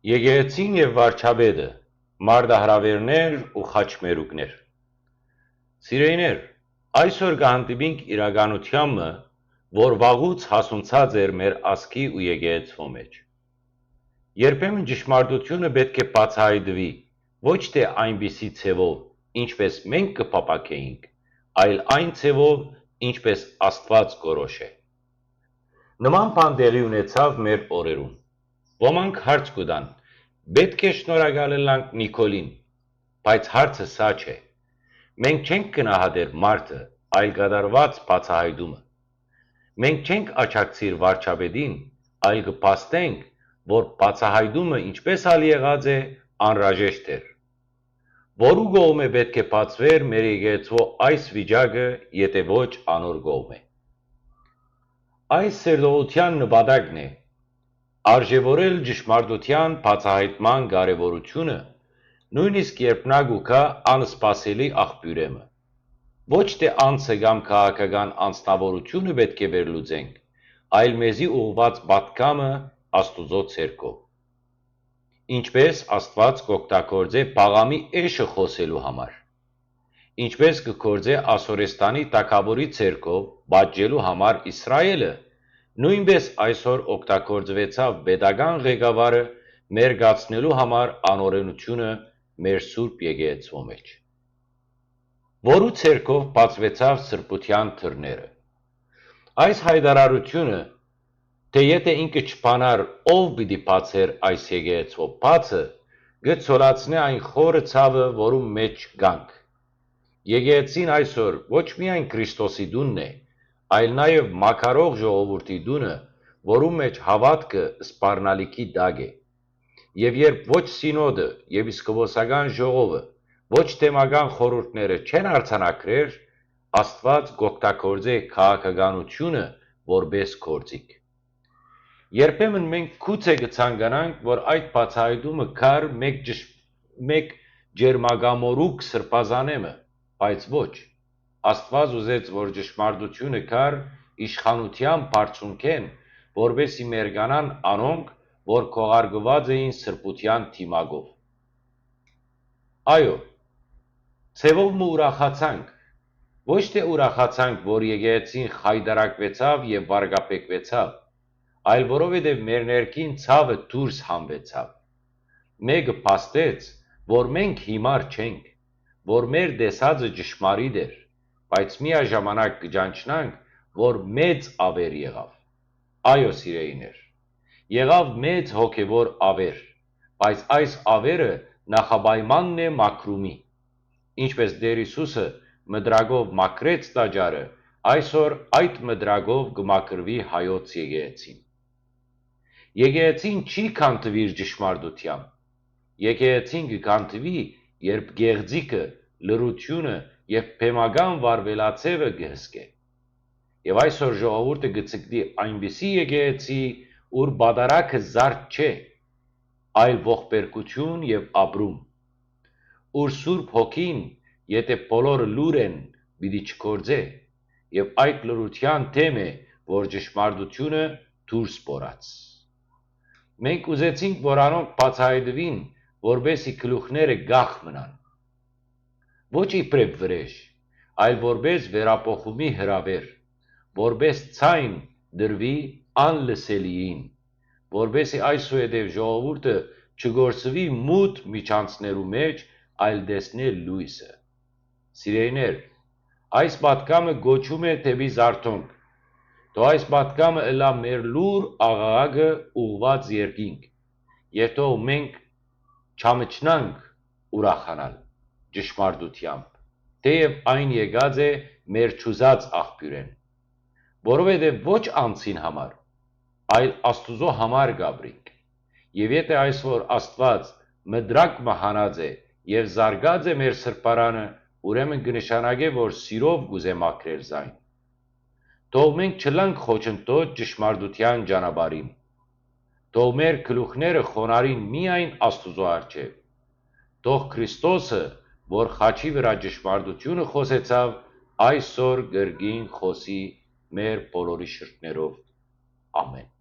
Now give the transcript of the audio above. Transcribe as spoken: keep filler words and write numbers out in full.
Եկեղեցին եւ վարչապետը, մարտահրաւէրներ ու խաչմերուկներ։ Սիրելիներ, այսօր կը հանդիպինք իրականութեան մը, որ վաղուց հասունցած էր մեր ազգի ու եկեղեցւոյ մէջ։ Երբեմն ճշմարտութիւնը պէտք է բացայայտուի, ոչ թէ այնպիսի ձեւով, ինչպէս մենք կը փափաքէինք, այլ այն ձեւով, ինչպէս Աստուած կորոշէ։ Նման բան տեղի ունեցաւ մեր օրերուն։ Ոմանք հարց կու տան. «Պէտք է շնորհակալ ըլլանք Նիկոլին», բայց հարցը սա չէ։ Մենք չենք գնահատեր մարդը, այլ կատարուած բացայայտումը։ Մենք չենք աջակցիր վարչապետին, այլ կը փաստենք, որ բացայայտումը, ինչպէս ալ եղած է, անհրաժեշտ էր։ Որու կողմէ պէտք է բացուէր մեր եկեղեցւոյ այս վիճակը, եթէ ոչ անոր կողմէ։ Այս սերտողութեան նպատակն է արժեւորել ճշմարտութեան բացայայտման կարեւորութիւնը, նոյնիսկ երբ նա կու գայ անսպասելի աղբիւրէ մը։ Ոչ թէ անձը կամ քաղաքական անձնաւորութիւնը պէտք է վերլուծենք, այլ մեզի ուղղուած պատգամը Աստուծոյ ձեռքով։ Ինչպէս Աստուած կ'օգտագործէ պաղամի էշը խօսելու համար։ Ինչպէս կը գործէ Ասորեստանի թագաւորի ձեռքով պատժելու համար Իսրայէլը, նոյնպէս այսօր օգտագործուեցաւ պետական ղեկավարը մերկացնելու համար անօրէնութիւնը մեր Սուրբ Եկեղեցւոյ մէջ, որու ձեռքով բացուեցաւ սրբութեան դռները։ Այս յայտարարութիւնը, թէ եթէ ինքը չփանար, ո՞վ պիտի բացէր այս եկեղեցւոյ բացը, կը ցոլացնէ այն խորը ցաւը, որու մէջ կանք։ Եկեղեցին այսօր ոչ միայն Քրիստոսի տունն է, այլ նաեւ մաքարող ժողովուրդի տունը, որու մէջ հաւատքը սպառնալիքի տակ է։ Եւ երբ ոչ սինոդը, եպիսկոպոսական ժողովը, ոչ թեմական խորհուրդները չեն արձանագրեր, Աստուած կ'օգտագործէ քաղաքականութիւնը, որպէս գործիք։ Երբեմն մենք գուցէ կը ցանկանանք, որ այդ բացայայտումը գար մէկ ճշ-, մէկ ջերմակամորուկ սրբազանէ մը, բայց ոչ։ Աստուած ուզեց, որ ճշմարտութիւնը գար իշխանութեան բարձունքէն, որպէս զի մերկանան անոնք, որ քողարկուած էին սրբութեան դիմակով։ Այո, ձեւով մը ուրախացանք, ոչ թէ ուրախացանք, որ եկեղեցին խայտարակուեցաւ եւ վարկաբեկուեցաւ, այլ որովհետեւ մեր ներքին ցաւը դուրս հանուեցաւ։ Մէկը փաստեց, որ մենք հիմար չենք, որ մեր տեսածը ճշմարիտ էր, բայց միաժամանակ կը ճանչնանք, որ մեծ աւեր եղաւ։ Այո, սիրելիներ, եղաւ մեծ հոգեւոր աւեր, բայց այս աւերը նախապայմանն է մաքրումի։ Ինչպէս Տէր Յիսուսը մտրակով մաքրեց տաճարը, այսօր այդ մտրակով կը մաքրուի հայոց եկեղեցին։ Եկեղեցին չի քանդուիր ճշմարտութեամբ։ Եկեղեցին կը քանդուի, երբ գեղձիկը, լռութիւնը եւ բեմական վարուելաձեւը կը հսկէ։ Եւ այսօր ժողովուրդը կը ձգտի այնպիսի եկեղեցի, ուր պատարագը զարդ չէ, այլ ողբերգութիւն եւ ապրում, ուր Սուրբ Հոգին, եթէ բոլորը լուր են, պիտի չգործէ, եւ այդ լռութեան դէմ է, որ ճշմարտութիւնը դուրս պորած։ Մենք ուզեցինք, որ անոնք բացայայտուին, որպէս զի գլուխները կախ մնան։ Ոչ իբրեւ վրէժ, այլ որպէս վերափոխումի հրաւէր, որպէս ձայն տրուի անլսելիին, որպէս զի այսուհետեւ ժողովուրդը չկորսուի մութ միջանցքներու մէջ, այլ տեսնէ լոյսը։ Սիրելիներ, այս պատգամը կոչում է դէպի զարթոնք։ Թող այս պատգամը ըլլայ մեր լուր աղաղակը ուղղուած երկինք, եւ թող մենք չամչնանք ուրախանալ ճշմարտութեամբ, թէեւ այն եկած է մեր չուզած աղբիւրէն, որովհետեւ ոչ անձին համար, այլ Աստուծոյ համար կ'ապրինք։ Եւ եթէ այսօր Աստուած մտրակ մը հանած է եւ զարկած է մեր սրբարանը, ուրեմն կը նշանակէ, որ սիրով կ'ուզէ մաքրել զայն։ Թող մենք չըլլանք խոչընդոտ ճշմարտութեան ճանապարհին։ Թող մեր գլուխները խոնարհին միայն Աստուծոյ առջեւ։ Թող Քրիստոսը, որ խաչի վրայ ճշմարտութիւնը խօսեցաւ, այսօր կրկին խօսի մեր բոլորի շրթներով։ Ամէն։